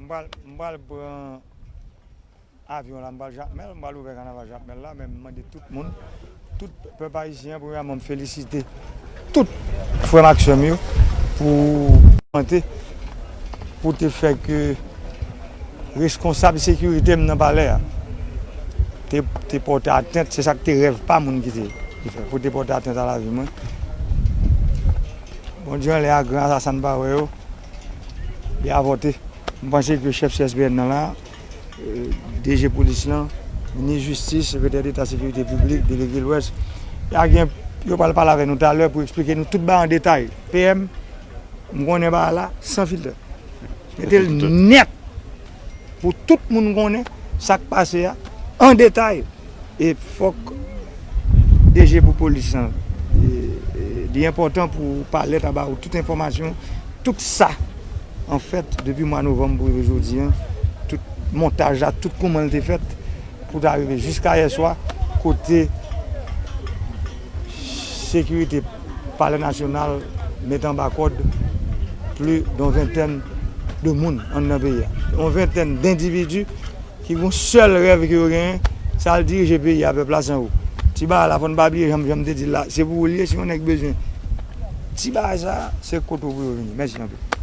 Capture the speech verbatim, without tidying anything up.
M pral, m pral pran avyon la, m pral Jakmèl, m pral ouvè kanaval Jakmèl la, men m mande tout moun, tout pèp ayisyen, premyèman, m felisite tout frè m ak sè m yo pou, pou te fè ke reskonsab sekirite m nan palè a te, te pòte atent, se sa k te rèv pa moun ki te, ki fè, pou te pòte atent a lavi mwen. Bondye anlè a gran asasen pa wè yo, li avòte. M panse ke chèf C S P N nan la, eh, D G polis lan, minis jistis, sekretè deta sekirite piblik, delege Lwès, y a gen, yo pral pale avè nou talè pou eksplike nou tout bagay an detay. P M, m konnen bagay la san filtè. Mete l nèt pou tout moun konnen sa k pase a an detay. E fòk D G pou polis lan, e, e, li enpòtan pou palè ta ba ou tout enfòmasyon, tout sa, anfèt, depi mwa novanm pou rive jodi a, tout montaj la, tout kouman l te fèt, pou ta rive jiska yè swa, kote sekirite Palè Nasyonal met anba kòd plis de yon ventèn de moun anndan peyi a. Yon ventèn dendividi ki gon sèl rèv ke yo genyen, se al dirije peyi a, pèp la san ou. Ti bagay la, fò n pa bliye, jan, jan m te di l la, se pou ou l ye, si yon nèg bezwen ti bagay sa, se kote w pou yo vini. Mèsi anpil.